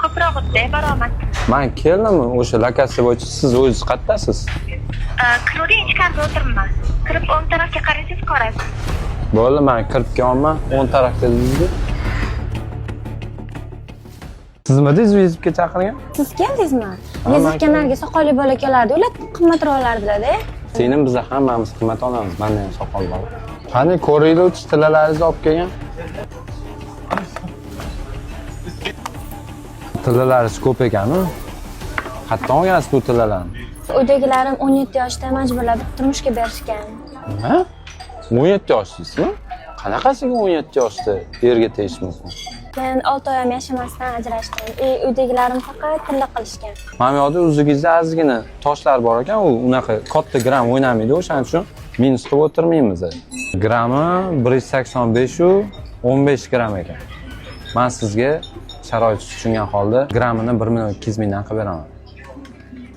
Ko'proq o'tda borolmasdim. Man keldim o'sha lokatsiya bo'yicha, siz o'zingiz qayerdasiz? Kiravering, ichkarida o'tiribman. Kirib o'ng tarafga qarasangiz ko'rasiz. Bo'ldi, man kirib kelyapman. O'ng tarafda dedingiz. Sizmidingiz vizitga chaqirgan? Siz keldingizmi? Ha, man Vizitga narigi soqolli bola kelardi, ular qimmatroq olardilar-da. Singlim, biza hammamiz qimmat olamiz. Manda ham soqol bor. Qani ko'ringlar, tillalaringizni olib kelgan. Tillalaringiz ko'p ekanu. Qayerdan olgansiz bu tillalarni? Uydagilarim 17 yoshda majburlab turmushga berishgan. Nima? 17 yoshlisizmi? Qanaqasiga 17 yoshda erga tegish mumkin? Men 6 oy ham yashamasdan ajrashdim. Uydagilarim faqat tilla qilishgan. Mana bu yoqda uzugingizda ozgina toshlar bor ekan, u unaqa katta gram o'ynamaydi, o'shaning uchun minus qilib o'tirmaymiz. Grammi 185 u 15 gram ekan. Men sizga sharoit tushungan holda grammini 1 million 200 mingdan qilib beraman.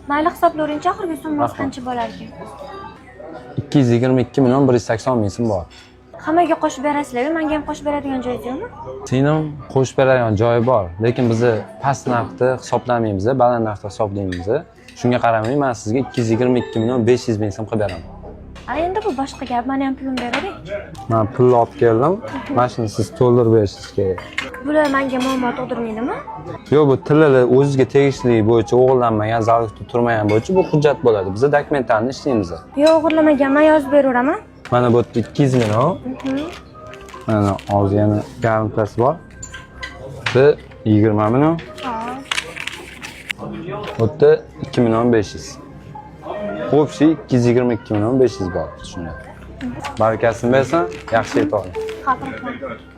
Mayli, hisoblaverinchi, oxirgi summasi Rahmat. qancha bo'larkan? 222 million 180 ming so'm bor. Hammaga qo'shib berasizlar, menga ham qo'shib beradigan joyingiz yo'qmi? Singlim, qo'shib beradigan joyi bor, lekin bizni past narxda hisoblamaymiz, baland narxda hisoblaymiz. Shunga qaramay men sizga 222 million 500 ming so'm qilib beraman. A endi bu boshqa gap, meni ham pulim beravering. Men pulni olib keldim. Mana shuni siz to'ldirib berishingiz kerak. Bular menga muammo tug'dirmaydimi? Yo'q, bu tillalar o'zizga tegishli bo'yicha o'g'irlanmagan, zalogda turmagan bo'yicha bu hujjat bo'ladi. Biz dokumentlarni ishlaymiz. Yo'q, o'g'irlamaganman, yozib beraveraman. Mana bu yerda 200 million. Mana hozir yana garantiyasi bor. Bu 20 million. Bu yerda 2 million 500. Общий 222 million 500 bor shunga. Barakasini bersin, yaxshi yetib oling. Xo'p, rahmat.